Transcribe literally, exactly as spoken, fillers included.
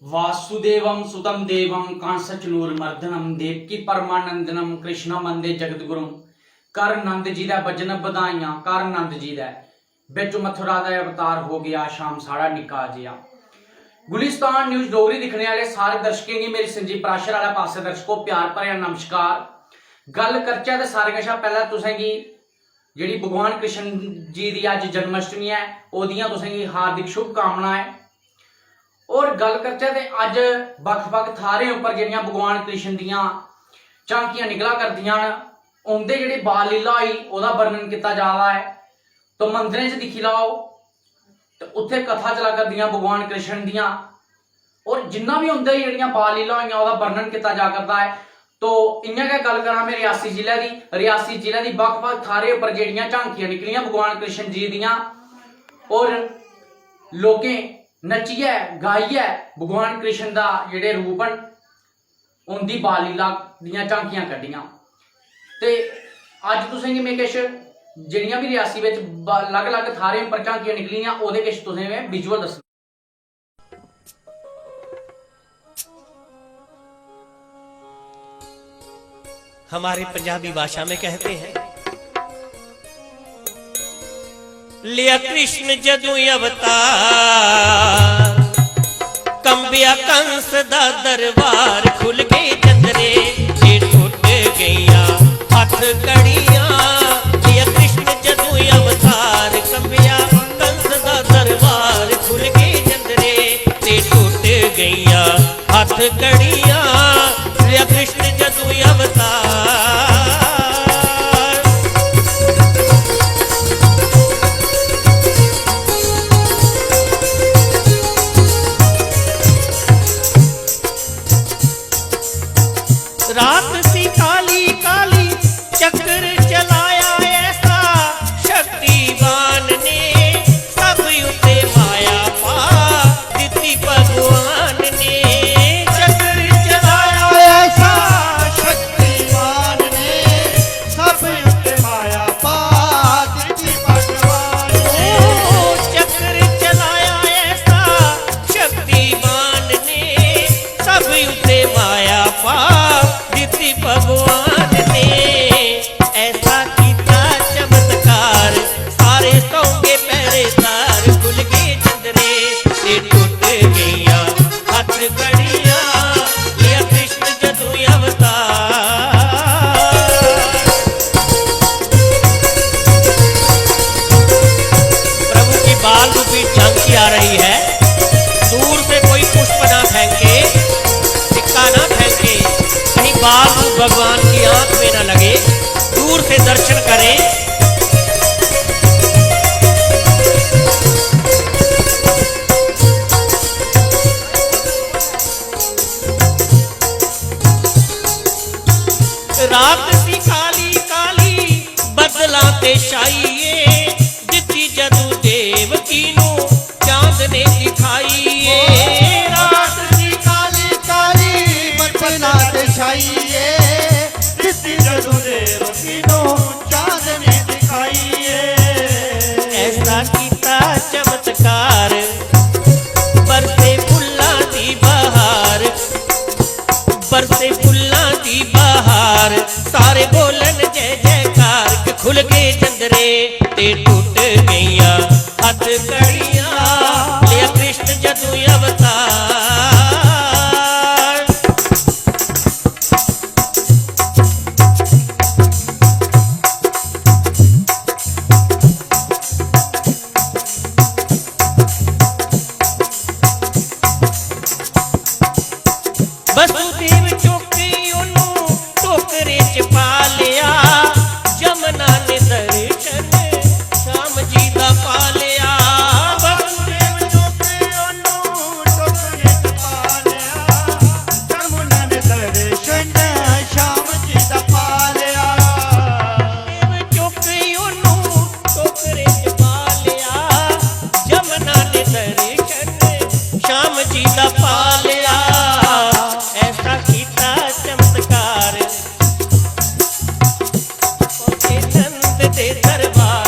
वासुदेवं सुतं देवं कंसचूरमर्दनम देवकी परमानंदनम कृष्णम वंदे जगद्गुरुम। कर नंद जी दा भजन बधाइयां, कर नंद जी दा। बिच मथुरा दा अवतार हो गया श्याम साढ़ा निक्का जिहा। गुलिस्तान न्यूज डोगरी दिक्खने आह्ले सारे दर्शकें गी मेरी संजीव पराशर आह्ले पासै दर्शको प्यार भरेआ नमस्कार। गल्ल करचै ते सारें कशा पैह्लें तुसें गी जेह्ड़ी भगवान कृष्ण जी दी अज्ज जन्माष्टमी ऐ, ओह्दियां तुसें गी हार्दिक शुभकामनां ऐ। और गल्ल करचै ते अज्ज बक्ख-बक्ख थाह्रें उप्पर जेह्ड़ियां भगवान कृष्ण दियां झांकियां निकला करदियां न, उं'दे जेह्ड़ी बाल लीला होई, ओह्दा वर्णन कीता जा दा ऐ। तो मंदरें च दिक्खी लैओ, ते उत्थै कथा चला करदियां भगवान कृष्ण दियां, और जिन्ना बी उं'दे जेह्ड़ियां बाल लीला होइयां, ओह्दा वर्णन कीता जा करदा ऐ। तो इ'यां गै गल्ल करां में रियासी जिले दी, रियासी जिले दी बक्ख-बक्ख थाह्रें उप्पर जेह्ड़ियां झांकियां निकलियां भगवान कृष्ण जी दियां, और लोकें नच्चियै गाइयै भगवान कृष्ण दा जेह्ड़े रूप न, उं'दी बाल लीला दियां झांकियां कड्ढियां। ते अज्ज तुसेंगी में किश जेह्ड़ियां बी रियासी बिच ब-, अलग-अलग थाह्रें उप्पर झांकियां निकलियां, ओह्दे किश तुसें में विजुअल दस्सना। हमारे पंजाबी भाषा में कहते हैं, लिया कृष्ण जदू अवतार, कंबिया कंस दा दरबार, खुल गए जंदरे, जे टूट गईयां हथ कड़ियां। लिया कृष्ण जदू अवतार, कंबिया कंस दा दरबार, खुल गए जंदरे, ते टूट गईयां हथ कड़ियां। लिया कृष्ण जदू अवतार। रात सी काली काली, चक्र चलाया ऐसा शक्तिवान ने, सब उत्ते माया पा दित्ती भगवान ने। चक्र चलाया ऐसा शक्तिवान ने, सब उत्ते माया पा दित्ती भगवान ने। ओ, चक्र चलाया ऐसा शक्तिवान ने, सब उत्ते माया पा दित्ती भगवान ने। ऐसा कीता चमत्कार, सारे सौंगे पहरेदार, खुल गए जंदरे, ते टूट गईयां हथ कड़ियां। लिया कृष्ण जदू अवतार। प्रभु की बाल रूपी झांकी आ रही है। दूर से कोई पुष्प ना फेंके, सिक्का ना फेंके, कहीं बाल रूप भगवान की आंख में ना लगे। दूर से दर्शन करें। रात सी काली काली, बदलां ते छाई ए, दित्ती जदू देवकी नू चांदनी दिखाई ए। ओ रात दी काली काली, बदलां ते छाई ए, दित्ती जदू देवकी नू चांदनी दिखाई ए। ऐसा कीता चमत्कार, बरसे फुल्लां दी बहार, बरसे फुल्लां दी बहार, सारे बोलन जय जयकार। खुल गए जंदरे ते टूट गईयां हथ कड़ियां, लिया कृष्ण जदू अवतार। वसुदेव चुक्की ओनू टोकरे च पा लिया, जमुना ने दर्शन श्याम जी दा पा लिया। वसुदेव चुक्की ओनू टोकरे च पा लिया, जमुना ने दर्शन श्याम जी दा पा लिया। वसुदेव चुक्की ओनू टोकरे च पा लिया, जमुना ने दर्शन श्याम जी दा पा लिया। ऐसा की ते दरबार